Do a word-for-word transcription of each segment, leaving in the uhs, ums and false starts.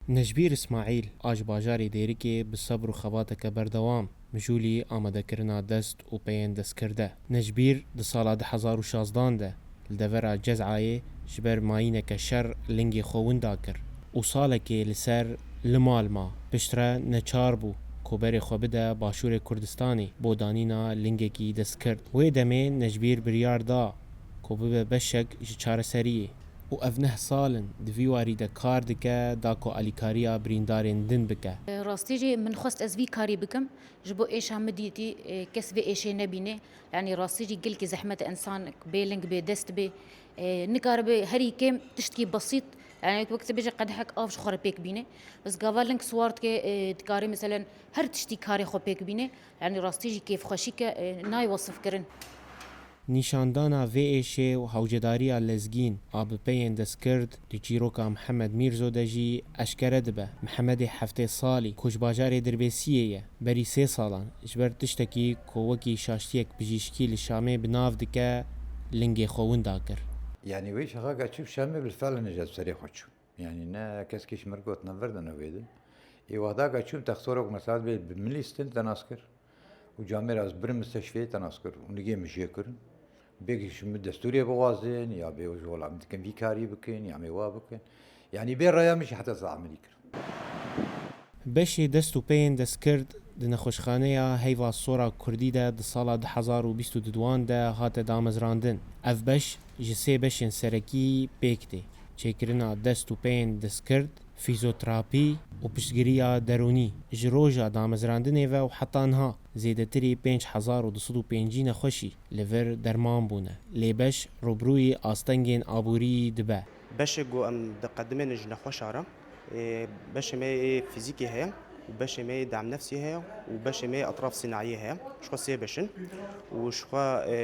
Necbîr Îsmaîl a ji bajarê Dêrikê bi sebr û xebateke berdewam mijûlî amadekirina dest û peyên destkirde. Necbîr di sala du hezar û şazdan de li devera Cezayê ji ber mayîneke şer lingê xwe winda kir û salekê li ser li mal ma. Piştre neçar bû ku berê xwe bide Başûrê Kurdistanê bo danîna lingekî destkird. Wê demê Necbîr biryar da ku bibe beşek ji çareseriyê. Û ev neh sal in di vî warî de kar dike, da ku alîkariya birîndarên din bike. Rastî jî min xwest ez vî karî bikim. Ji bo êşa min dîtî, e, kes vê êşê nebîne. Yanî rastî jî gelkî zehmet e însan bê ling bê dest bê. E, nikaribe herî kêm tiştkî besît, yanî wek tu bêje qedehek av ji xwe re pêk bîne. Bes gava ling siwar dike, e, dikarî meselen her tiştî karê xwe pêk bîne. Yanî rastî jî kêfxweşî ke, e, nayê wesif kirin. Nîşandana vê êşê û hewcedariya lezgîn a bi peyên destkird di çîroka Mihemed Mîrzo de jî eşkere dibe. Mihemedê heftê salî ku ji bajarê Dirbêsiyê ye, berî sê salan ji ber tiştekî ku wekî şaştiyek bijîşkî li Şamê bi nav dike, lingê xwe winda kir. Yanî wê çaxa ke çû Şamê bi fel nijad serê xwe çû. Yanî ne keskî ji mir got ne vir de ne wê de. Ê wexta ke çûm textorok mesela bê bi min lîstin te nas kir. Û camêra ez birim misteşfê te nas kir. Û nigê min jê kirin. Bêk ji min destûrê bixwazin ya bê ji welam dikin vî karî bikin ya mê wa bikin. Yanî bê raya min jî heta ez emelî kirin. Beşê dest û peyên destkird di nexweşxaneya Heyva Sora Kurdî de di sala du hezar û bîst û duwan de hate damezrandin. Ev beş ji sê beşên serekî pêk tê: çêkirina dest û peyên destkird, fîzyoterapî û piştgiriya derûnî. Ji roja damezrandinê ve û heta niha zêdetirî pênc hezar û du sed û pêncî nexweşî li vir derman bûne. Lê beş rûbirûyî astengên aborî dibe. Beşê ku em diqedimêne ji nexweşa re, e, beşê me yê fîzîkê heye û beşê me yê demnefsî heye û beşê me yê etraf sînayî heye. Ji xwe sê beş in û ji xwe, e,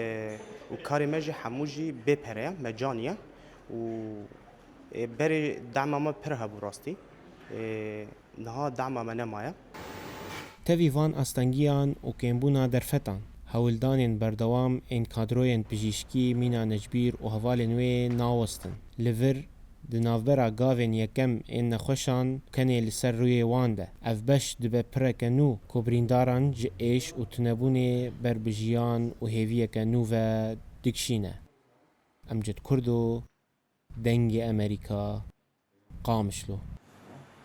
û karê me jî hemû jî bê pere ye, mecanî ye û, e, berê dema me pir hebû rastî. E, niha dema me nemaye. Tevî van astengiyan û kêmbûna derfetan, hewldanên berdewam ên kadroyên pijîşkî mîna Necbîr û hevalên wê nawestin. Li vir di navbera gavên yekem ên nexweşan kenê li ser rûyê wan de. Ev beş dibe pireke nû ku birîndaran ji êş û tunebûnê ber bi jiyan û hêviyeke nû ve dikişîne. Emcid Kurdo, Dengê Emerîka, Qamişlo.